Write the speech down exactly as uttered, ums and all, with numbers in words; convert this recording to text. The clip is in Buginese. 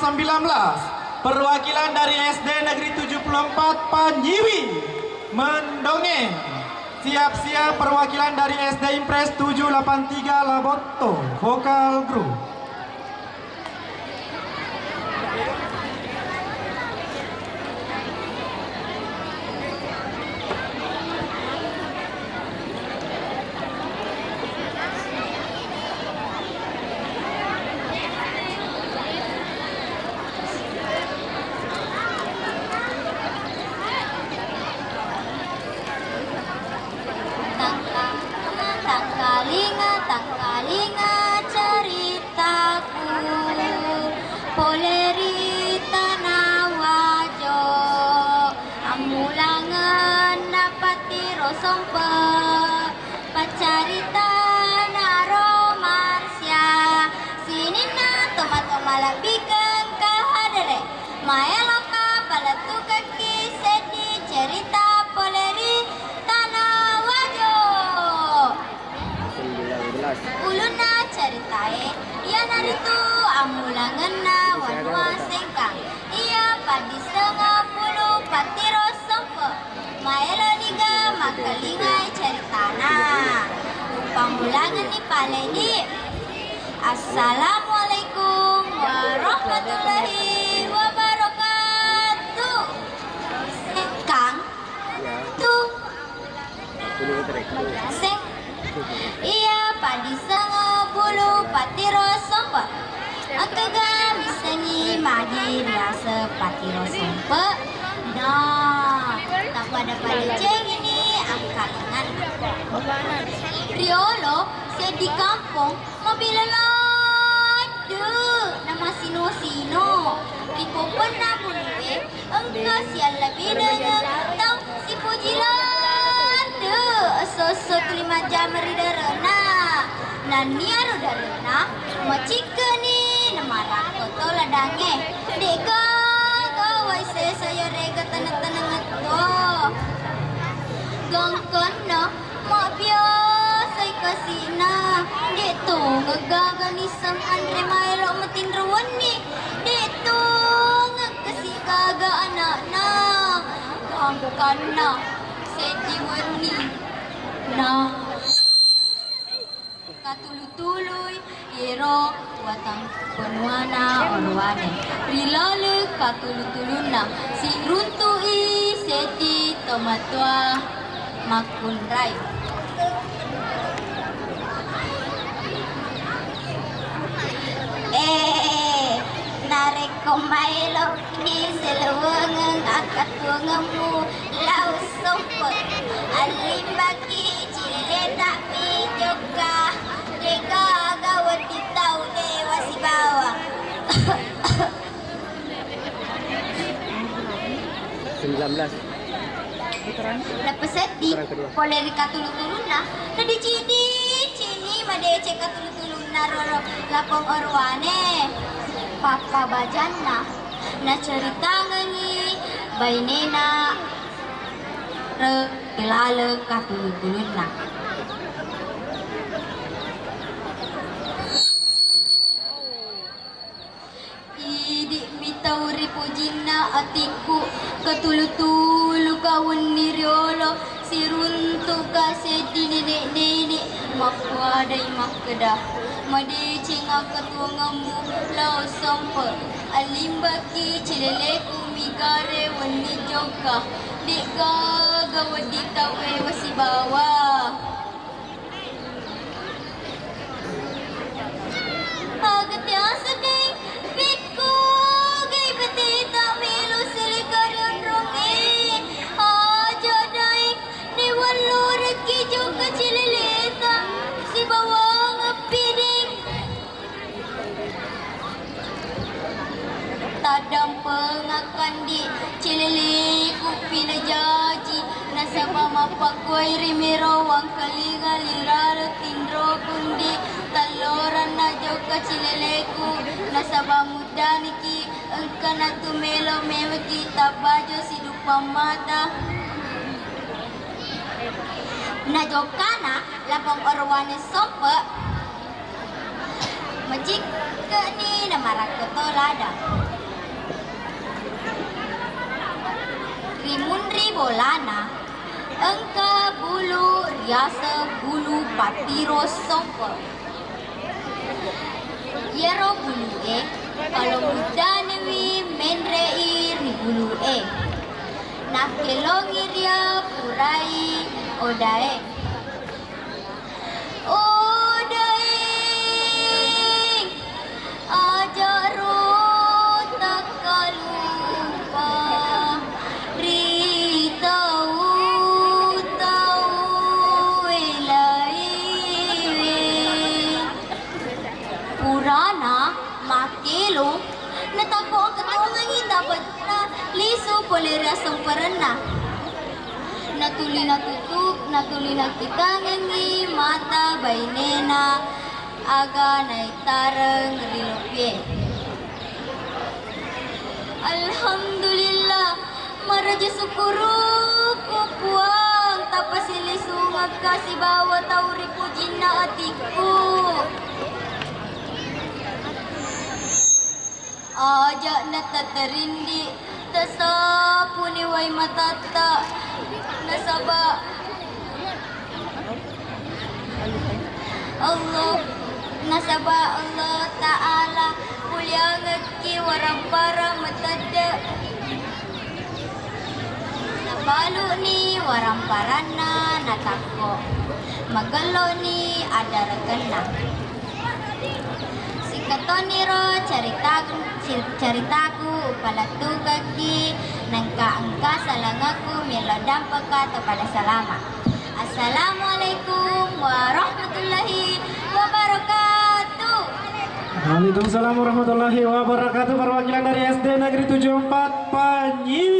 Sembilan belas, perwakilan dari S D Negeri tujuh puluh empat Panyiwi mendongeng. Siap-siap perwakilan dari S D Impres tujuh delapan tiga Labotto, vokal group. Tangka-, tangkalinga, tangkalinga ceritaku, pole ri Tana Wajo, ammulangenna Patiro Sompe, paccaritana ro Marsya, sininna tomatoa malebbikeng kahadere. Maelokka palettukekki seddi cerita pole ri Tana Wajo. Ulunna ceritae iyanaritu ammulangenna wanua Sengkang iya paddissengeng Pulu Patiro Sompe. Maelo niga makkalingai ceritana? Upammulangenni pale, Di. Assalamualaikum warahmatullahi wabarakatuh. Sengkang tu. Seng-, iya, paddissengeng Pulu Patiro Sompe. Engkaga missengngi magi riaseng Patiro Sompe? Nah, tappada-pada cengini angkalingan. Riolo seddi kampong mabela ladde namasino-sino. Ri popenna bulue engka siallabinengeng tau sipoji ladde esso-esso tuli majjama ri darena. Nanniaro darena macikkeni namarakko to ladangnge. De'gaga wai sesa yarega taneng-tanengetto. Gangkanna mabbiasai kasina, de' tongeng gaga nisseng anre maelo matinro wenni, de' tongeng kasi gaga ana'na. Gangkanna seddi wenni na katulu-tului iyero watang penuana orowane. Ri laleng katulu-tulunna siruntu'i seddi tomatoa makkunrai. Eh, narekko maelokki selewengeng akkatuangemmu, lao sompe. Allimbaki cileleta mi jokka, de'gaga wedding tau dewa sibawa. Sembilan belas. Nappa seddi pole ri katulu-tulunna, nadicini-cini madeceng katulu-tulunna rolo lapong orowane. Pappabajanna naceritangengngi bainena re ri laleng katulu-tulunna. Idi'mi tau ri pojinna atikku, katulu-tuluka wenni riolo, siruntu'ka seddi nenek-nenek, makkuadai makkeda, madeceng akkatuangemmu lao sompe, allimbaki cileleku migare wenni jokka, de'gaga wedding tau ewa sibawa. Aga tiasa deng, pekko gai beteta melo selekari onrongnge. Aja daeng, de' wallorekki jokka cileleta sibawang eppi deng. Taddampengakkan di cililiku pinajaji, nasaba mappakkuai ri mero wangkalinga liraro tinroku ndi talloranna jokka cileleku, nasaba muddaniki engka natu melo meweki tabbajo siduppang mata. Najokkana lapong orowane sompe. Macikke'ni namarakko to ladang. Munri bolana, engka bulu riaseng bulu pattiro sompe. Iyaro bulu'e, palo muddanewi menre'i ri bulu'e. Nakkelongi ria purai odae. Odaeng, aja'ro takkalupa ri tau-tau elaiwe. Purana makkelo, natakko engka tongengngi tapajuna lisu pole ri assemperenna. Natuli natutu-, natuli nakitangengngi mata bainena aga naittareng ri lopie. Alhamdulillah, maraja sukkurukku Puang, tapasilisungekka sibawa tau ri pujinna atikku. Aja' nattatarindi, tasapuni wai matatta, nasaba Allah, nasaba Allah Ta'ala muliangekki waramparang matedde. Nabalu'ni waramparanna natakko, magello'ni addarekenna. Sikkatoniro caritaku, caritaku upalettukekki, nengka engka salengekku melo dampeka to pada salama. Assalamualaikum warahmatullahi wabarakatuh. Waalaikumsalam warahmatullahi wabarakatuh. Perwakilan dari S D Negeri tujuh empat Panji.